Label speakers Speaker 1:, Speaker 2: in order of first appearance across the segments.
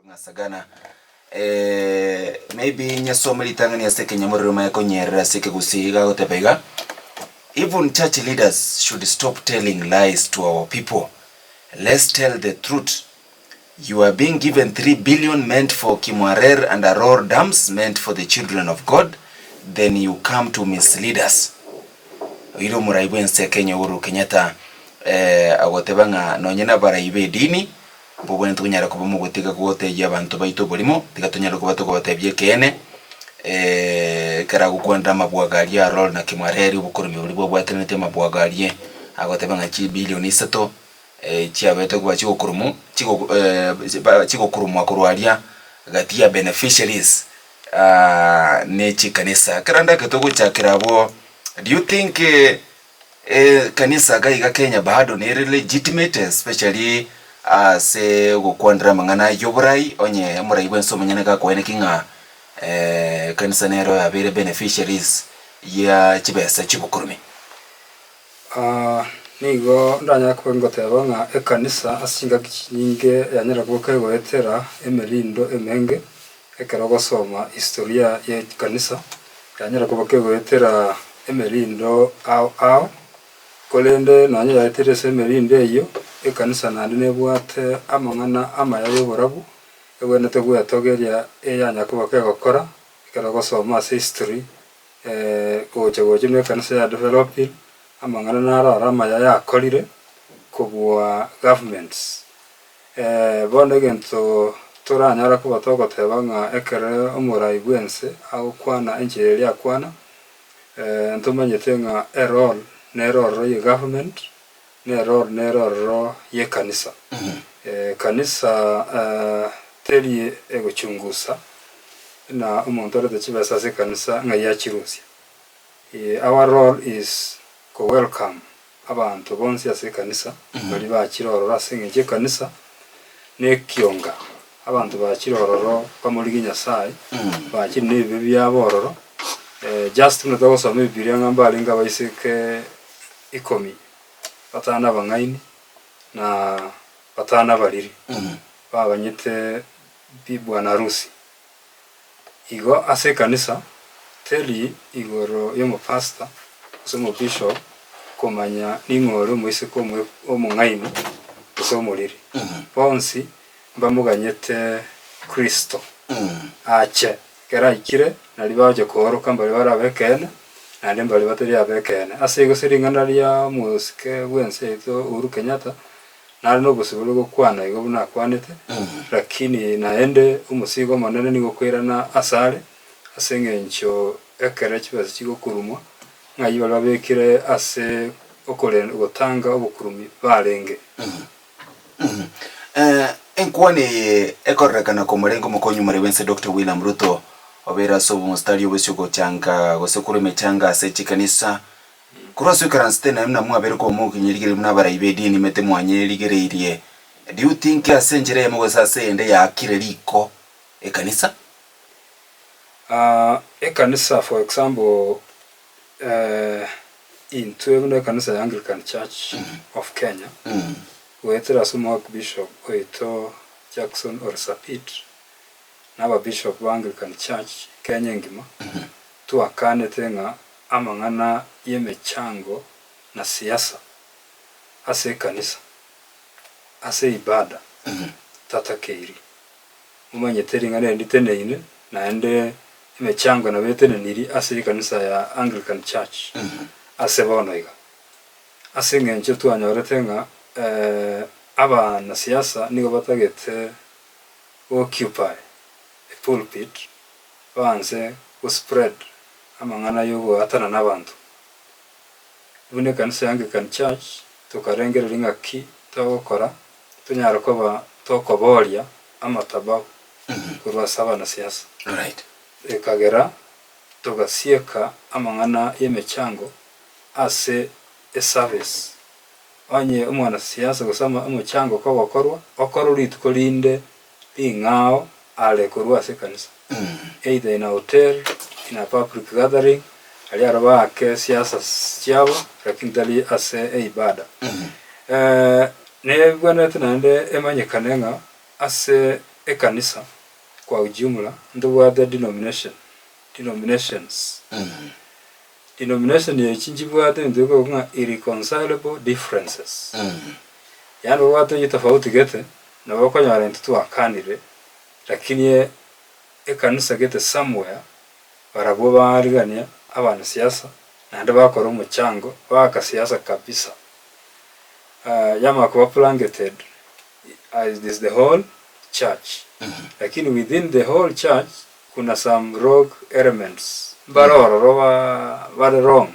Speaker 1: Ng'a sagana maybe nyasome ritang'ani ase ekenyamorero omanye konyerera ase ekegusii iga agoteba iga, Even church leaders should stop telling lies to our people, let's tell the truth, you are being given 3 billion meant for Kimwarer and Aror dams meant for the children of God, then you come to mislead us. Oire omorai bwense ya Kenya Uhuru Kenyatta agoteba ng'a nonye nabarai b'edini Mbobwenerete konyara koba mogotiga gotebia abanto baito oborimo, tiga tonyare koba tokobatebia ekeene, ekero agokwanera amabwaga aria aroro na kimwareri obokoremi boria bwabwatanete amabwaga aria agoteba ng'a chibilioni isato chiabete koba chigokorumu chigo chigokorumwa korwa aria gati ya beneficiaries ne chikanisa. Ekero ndake togochakera abwo, do you think Ekanisa iga iga Kenya bado nere legitimate especially ase ogokwanera amang'ana y'oborai onye omorai bwensi omonyene gakoeneki ng'a ekanisa nero yabeire beneficiaries ya chibesa chi'obokoremi.
Speaker 2: Nigo ndanyare koba ngoteba ng'a ekanisa ase chingaki chinyinge yanyare koba kegoetera emerindo emenge ekero ogosoma historia y'ekanisa, yanyare koba kegoetera emerindo ao ao, korende nonya yaetire ase emerindo eyio, ekanisa naende nebwate amang'ana amaya y'oborabu, egwenerete gwetogeria eyanya koba kegokora, ekero ogosoma ase history, gocha gocha buna ekanisa ya developing, amang'ana naro aro amaya yakorire, kobua governments. Bono egento toranyare koba togoteba ng'a ekero omorai bw'ense agokwana enchera eria akwana, ntomanyete ng'a erole nere ororo ye government, na erole nere ororo y'ekanisa. Ekanisa teri egochungusa buna omonto orete chibesa ase ekanisa ng'ai achirusia. Our role is ko welcome abanto bonsi ase ekanisa, baria bachire ororo ase engencho y'ekanisa nekionga. Abanto bachire ororo bamorigie Nyasaye, bachire nebibe biabo ororo, just buna togosoma ebibiria ng'a mbarenge abaiseke ikomi, batano abang'aini, na batano abariri, babanyete bi bwana harusi. Igo ase ekanisa, teri igoro y'omopastor gose omobishop komanya ning'o ore omoiseke omong'aini gose omoriri. Bonsi mbamoganyete Kristo ache. Ekero aikire, nario bagochia kooroka mbaria bare ab'ekeene, naende mbaria batari ab'ekeene. Ase igo ase ring'ana ria omosike bw'ense yaito Uhuru Kenyatta, Nare nobosibore gokwana igo buna akwanete, lakini naende omosigo omonene nigo okoirana asare, ase engencho ekero chibesa chigokurumwa, ng'ai baria babekire ase okorenda gotanga obokurumi barenge.
Speaker 1: Enkwana eye ekororekana komorenga omokonyi omoreu bw'ense Doctor William Ruto obeire ase obomostari obosio gochanga gose korwa emechanga ase chikanisa Korwa ase oikaransete naye buna mwabeire koba mokinyerigereria buna abarai b'edini mete mwanyerigereirie, do you think ase enchera eyemo gose ase eyende yaakire riko ekanisa?
Speaker 2: Ekanisa for example intwe buna ekanisa ya Anglican Church of Kenya, goetera ase omoarchbishop oito Jackson Ole Sapit, na ababishop ba Anglican Church Kenya engima, twakanete ng'a amang'ana y'emechango na siasa ase ekanisa, ase eibada, tatakeiri. Momanyete ring'ana eri nditeneine, naende emechango nabo eteneniri ase ekanisa ya Anglican Church ase bono iga. Ase eng'encho twanyorete ng'a abanasiasa nigo batagete go occupy epulpit baanse go spread amang'ana y'ogoatana nabanto. Buna ekanisa ya Anglican Church tokarengereria ng'aki togokora tonyare koba tokoboria amatabau korwa ase abanasiasa. Ekagera togasieka amang'ana y'emechango ase eservice. Onye omwanasiasa gose omochango kogokorwa, okorwe rituko rinde ring'ao are korwa ase ekanisa, either in a hotel, in a public gathering, aria aro baake siasa chiabo lakini tari ase eibada. Nebwenerete naende emanyekane ng'a ase. ekanisa kwa ujumla ntobwate denomination, denominations. Denomination echi nchibwate ebinto bikorokwa ng'a irreconcilable differences. Yaani babwate chitofauti gete, nabo okonyora intwe twakanire, lakini ekanisa gete somewhere, barabwo baarigania abanasiasa, naende bakora omochango, baaka siasa kabisa. Yamanya koba blanketed as is the whole church. Lakini within the whole church, kuna some rogue elements, mbare ororo bare wrong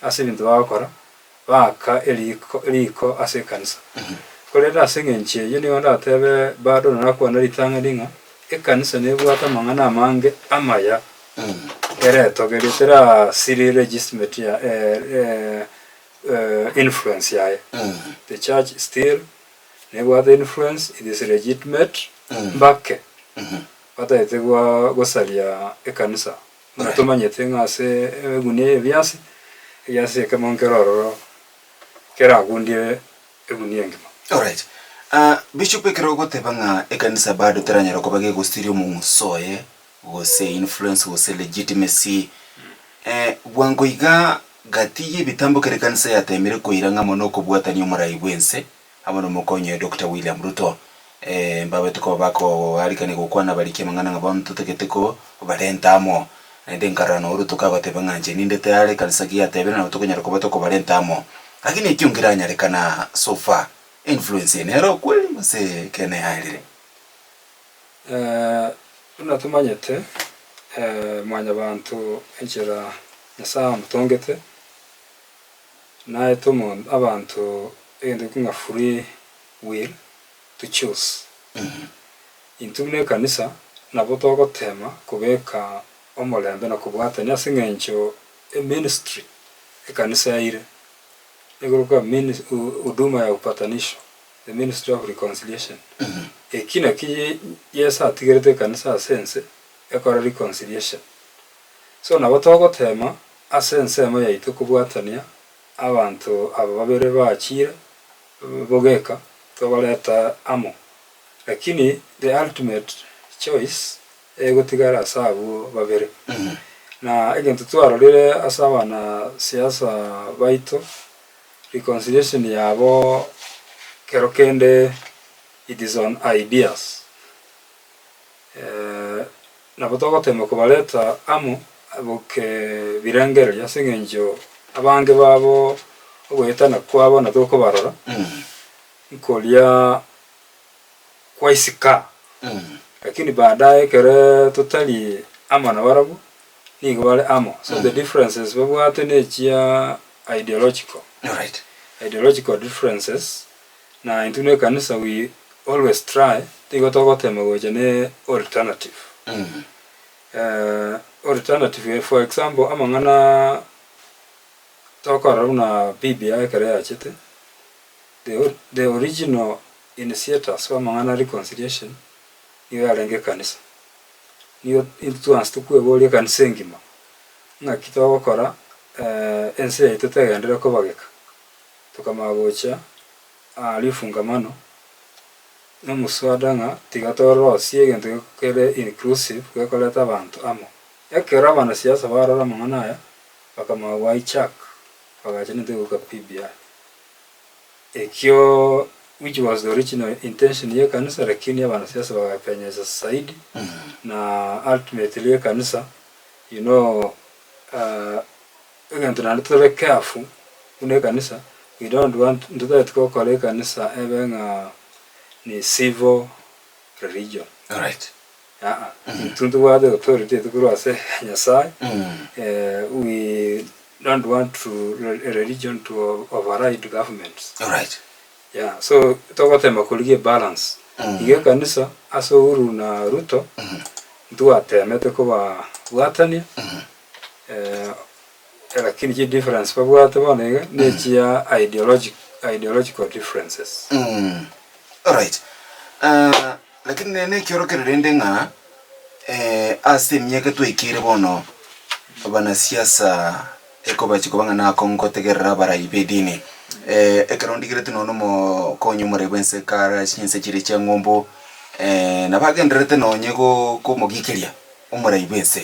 Speaker 2: ase ebinto bagokora, baaka eriko riko ase ekanisa. Korende ase eng'encho eyio nigo ndatebe bado narakwane ritang'ani ng'a ekanisa nebwate amang'ana amange amaya eretogerie terasiri legitimate ya influence yaye. The church still nebwate influence, it is legitimate mbake batagete gosaria ekanisa. Buna tomanyete ng'a ase egunia y'ebiasi, egiasi ekemo nkere ororo keragundie egunia engima.
Speaker 1: Alright. Ah, Bishop ekero ogoteba ng'a ekanisa bado teranyara koba gegosiria omong'uso oye, gose influence gose legitimacy, eh, bwango iga gati y'ebitambo kera ekanisa yatemire koira ng'a mono okobwatania omorai bw'ense amo nomokonyi oye Doctor William Ruto, eh, mbabete koba bakoarigania gokwana abariki amang'ana ng'a bono totagete kobarenta amo. Naende nkarora na Ruto kagoteba ng'a inche ninde tayari ekanisa ki yatebire nabo tokonyara koba tokobarenta amo. Lakini ekio nkeranyarekana so far, influence eye nere okweri gose ekeene yaerire?
Speaker 2: Buna tomanyete, mwanyabanto enchera Nyasae amotongete, naete omonto abanto egento gekwe ng'a free will to choose. Intwe buna ekanisa nabo togotema kobeka omorembe na kobwatania ase eng'encho eministry ekanisa yaire nigo huduma ya upatanisho, the ministry of reconciliation. Eki naki Yeso atigerete ekanisa ase ense ekore reconciliation. So nabo togotema ase ensemo yaito kobwatania abanto aba babere bachire bogeka tobareta amo, lakini the ultimate choice egotigara ase abwo babere. Na egento twarorire ase abana siasa baito, reconciliation yabo kero kende it is on ideas. Nabo togotema kobareta amo boke birengererio ase eng'encho abange babo ogoetana kwabo na tokobarora, nkoria kwaisika, lakini baadaye ekere totari amo nabarabwo, nigo bare amo. So the differences babwate na echia ideological,
Speaker 1: Alright.
Speaker 2: ideological differences, na intwe na ekanisa we always try, nigo togotema gocha ne alternative. Alternative for example, amang'ana tokorora buna BBI ekero yachete, the the original initiators ba amang'ana reconciliation, nigo yarenge ekanisa. Nigo intwe twansi tokweboria ekanisa engima, ng'aki togokora ense yaito tegenderere kobageka, tokamanya gocha rifungamano na omoswada ng'a tiga torosie egento kere inclusive gekoreta abanto amo. Ekero abanasiasa barora amang'ana aya, bakamanya goijack, bagacha nento egoika BBI. Ekio which was the original intention ya ekanisa lakini abanasiasa bagapenyesa zaidi na ultimately ekanisa you know egento naende tobe careful buna ekanisa we don't want ntotageti gokora ekanisa ebe ng'a ni civil religion.
Speaker 1: Alright.
Speaker 2: Aa, intwe ntobwate authority yaito korwa ase Nyasaye, we don't want to religion to override governments.
Speaker 1: Alright.
Speaker 2: Yeah, so togotema korigia ebalance. Iga ekanisa ase Uhuru na Ruto, ntwatemete kobabwatania, lakini chidifference babwate bono iga, na echia ideologic ideological differences.
Speaker 1: Alright. Ah, lakini nere nekiorokererio rende ng'a ase emiaka twaikeire bono, abanasiasa ekobachi koba ng'a nakongotegerera abarai b'edini. Ekero ndigereti nonya na omokonyi omorai bw'ense kare ase chinse chiria chia ng'umbu. Nabagendererete nonye komogikeria omorai bw'ense,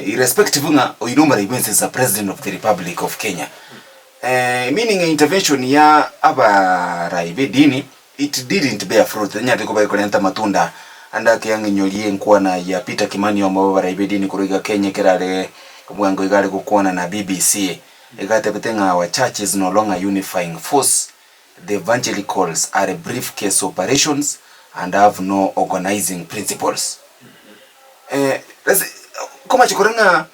Speaker 1: irrespective ng'a oyio nomorai bw'ense is a president of the republic of Kenya. Meaning intervention ya abarai b'edini it didn't bear fruit, tenyarete koba ekorenta amatunda ande ake ang'inyorie enkwana ya Peter Kimani omo bw'abarai b'edini korwa iga Kenya ekero are bwango iga are gokwana na BBC, iga atebete ng'a our church is no longer unifying force The evangelicals are briefcase operations and have no organizing principles. Eh, komache korora ng'a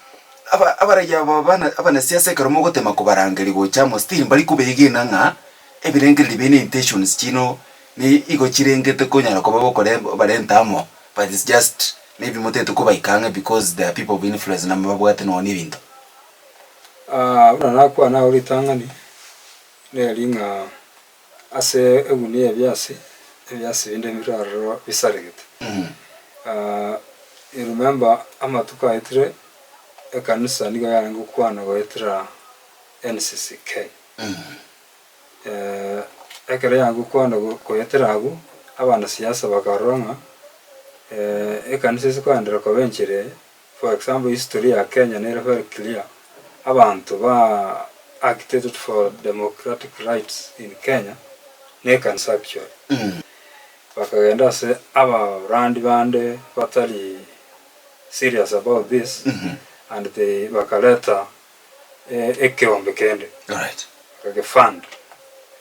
Speaker 1: aba abarai aba bana abanasiasa ekero mogotema kobarangeria gocha amo still mbari kobegena ng'a ebirengererio biaino intentions chiino ni igo chirengete konyara koba bokore barente amo but it's just maybe motagete kobaika ang'e because they are people of influence nabo babwate nonya na ebinto.
Speaker 2: Buna nakwana agwo ritang'ani, Neri ng'a ase egunia y'ebiasi, ebiasi binde mbire aroro bisaregete. You remember amatuko aetire, ekanisa nigo yarenge gokwana goetera NCCK. Ekero yarenge gokwana goetera abwo, abanasiasa bakarora ng'a ekanisa ase koenderera koba enchera eye, For example history ya Kenya nere very clear, abanto ba agitated for democratic rights in Kenya ne ekanisa actually. Bakagenda ase abarandi bande batari serious about this and they bakareta ekeombe kende
Speaker 1: Alright.
Speaker 2: bakagefund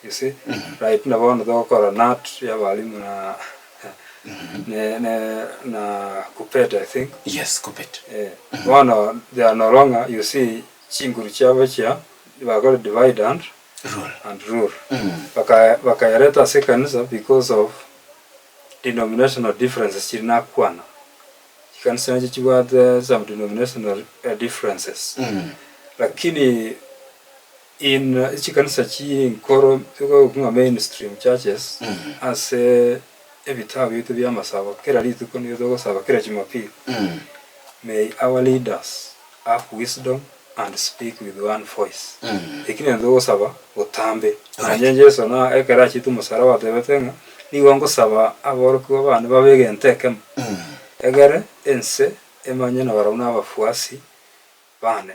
Speaker 2: you see right na bono togokora nat ya abalimu na ne ne na Kuppet I think
Speaker 1: Yes, Kuppet.
Speaker 2: eh, bono they are no longer you see chinguru chiabo chia bakore divide and
Speaker 1: Rule.
Speaker 2: and rule Baka bakayareta ase ekanisa because of denominational differences chiri nakwana Chikanisa nacho chibwate some denominational differences, lakini in chikanisa chinkoro tokogokwa ng'a mainstream churches ase ebitabu biaito bia amasabo kera rituko nigo togosaba kera jumapili, may our leaders have wisdom and speak with one voice. Eki nento togosaba botambe. Nonye Yeso na ekero achiete omosaraba atebete ng'a nigo ngosaba aborokigwa bane babe egento ekemo. Egere ense emanye nabarabwo nabafuasi bane.